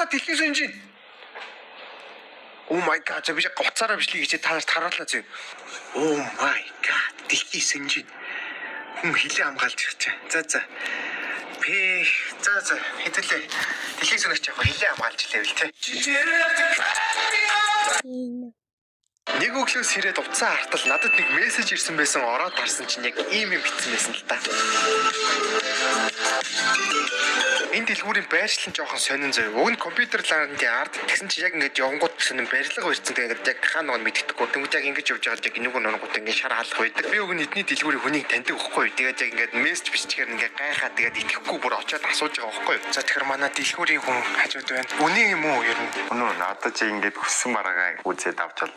Надад дэлхийн сэнжин. Oh my god, за би гоцаараа бичлэг хийчихэд та нарт харууллаа зөө. Oh my god, дэлхийн сэнжин. Хүн хилээ хамгаалж ирчээ. За за. Пэ за за хэдүүлээ. Дэлхийн сөнөгч яг хилээ хамгаалж илээвэл те. Нэг өглөөс ирээд утсаа хартал надад нэг мессеж ирсэн байсан, ороод харсан чинь яг ийм юм бичсэн байсан л та. Энэ дэлгүүрийн байршил нь жоохон сонин заяа. Уг нь компьютер лаунжийн ард, тэгсэн чинь яг ингэж явангууд сонин барилга барьсан. Тэгээд яг хаана нэг нь мэддэхгүй. Тэнгүүд яг ингэж явж байгаад яг энүүг нөрөнгөт ингэ шар хаалх байдаг. Би уг нь эдний дэлгүүрийн хүнийг таньдаг байхгүй юу. Тэгээд яг ингэж мессеж бичгээр ингэ гайхаад, тэгээд итгэхгүй бүр очиод асууж байгаа байхгүй юу. За, тэгэхээр манай дэлгүүрийн хүн хажууд байна. Үнэн юм уу ер нь? Үнэн үү? Одоо чи ингээд хүссэн бараагаа үзээд авч бол.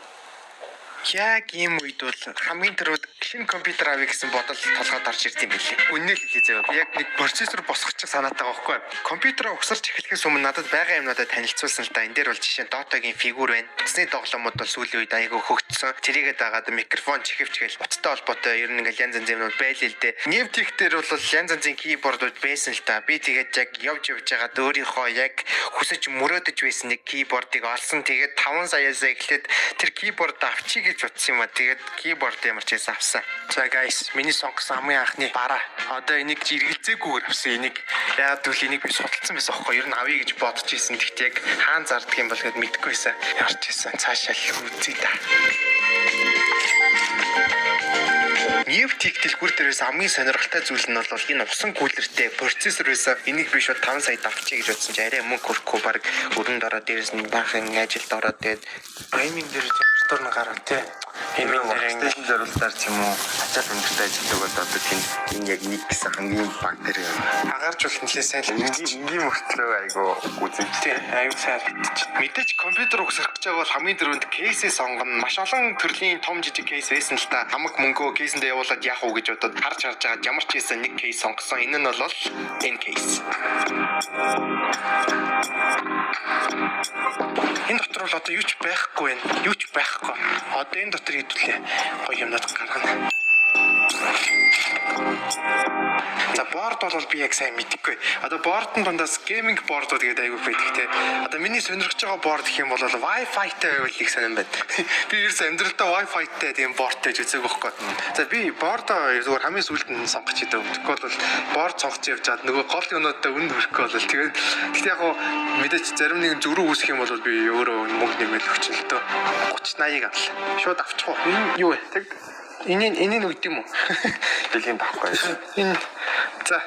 Яг ийм үед бол хамгийн түрүүд шинэ компьютер авъя гэсэн бодол толгойд орж ирд юм билээ. Үннээ л хэлье заяа. Яг нэг процессор босгочих санаатай байгаа байхгүй. Компьютероо угсарч эхлэхээс өмнө надад байгаа юмнуудаа танилцуулсан л да. Энэ дээр бол жишээ нь Dota-гийн фигур байна. Утасны тоглоомууд бол сүүлийн үед айгүй хөгжсөн. Тэрийгээ дагаад микрофон, чихвч гээл утастай холбоотой ер нь ингээл янз янзын юмнууд байлээ л дээ. Newtek дээр бол янз янзын keyboard ууд байсан л та. Би тэгээд яг явж явж байгаад өөрийнхөө яг хүсэж мөрөөдөж байсан нэг keyboard ыг олсон. Тэгээд 5 саяас эхлээд тэр keyboard авчий гэж утсан юм а. Тэгээд keyboard ямар ч байсан авсан. За guys, миний сонгосон хамгийн анхны бараа. Одоо энийг эргэлзээгүйгээр авсан энийг. Яагаад гэвэл энийг би судалсан байсан аахгүй. Ер нь авъя гэж бодож исэн. Гэхдээ яг хаан зарддаг юм бол гэд мэдэхгүй байсан. Ямар ч байсан цаашаа л үзье та. Newtek дэлгүүр дээрээс хамгийн сонирхолтой зүйл нь бол энэ усан cooler тэй процессор байсан. Энийг би шууд 5 саяд авчия гэж бодсон чи арай мөнгө хөрөхгүй, баг өрөнд ороод, дээрээс нь баахан ажилд ороод, тэгээд gaming дээр температур нь гарав те. Gaming дээр ингэ Station зориултаар ч юм уу, ачаал өндөртэй ажилладаг бол одоо тэнд энэ яг нэг гэсэн хамгийн баг дээр юм. Агааржуул нэлээ сайн л харагдчих. Энгийн мөртлөө айгу үзэж. Тий, аюу сайн харагдчих. Мэдээж компьютер угсрах гэж байгаа бол хамгийн түрүүнд case ээ сонгоно. Маш олон төрлийн том жижиг case байсан л та. Хамаг мөнгөө case эндээ явуулаад яах уу гэж бодоод харж харж байгаад ямар ч байсан нэг case сонгосон. Энэ нь бол энэ case. Энэ дотор бол одоо юу ч байхгүй байна. Юу ч байхгүй. Одоо энэ дотор хэдүүлээ гоё юмнууд гаргана. За, board бол би яг сайн мэдэхгүй. Одоо board ын дундаас gaming board ууд гэдэг айгүй байдаг те. Одоо миний сонирхож байгаа board гэх юм бол Wi-Fi-тай байвал их сонирн байна. Би ерөөс амьдралдаа Wi-Fi-тай тийм board тай үзээгүй байхгүй. За, би board оо зүгээр хамгийн сүүлд нь сонгож идэв. Тэгэхгүй бол board сонгож явж чад нөгөө гол юмнуудтай үнд хүрэхгүй бол тэгээд, гэхдээ яг гоо мэдээч зарим нэгэн зөрүү үүсэх юм бол би өөрөө мөнгө нэмэл өгч л дөө. 30 80-ыг авлаа. Шууд авчих уу? Энэ юу вэ? Тэг. Энийг өгд юм уу? Бэлгийн давхгүй. Энэ за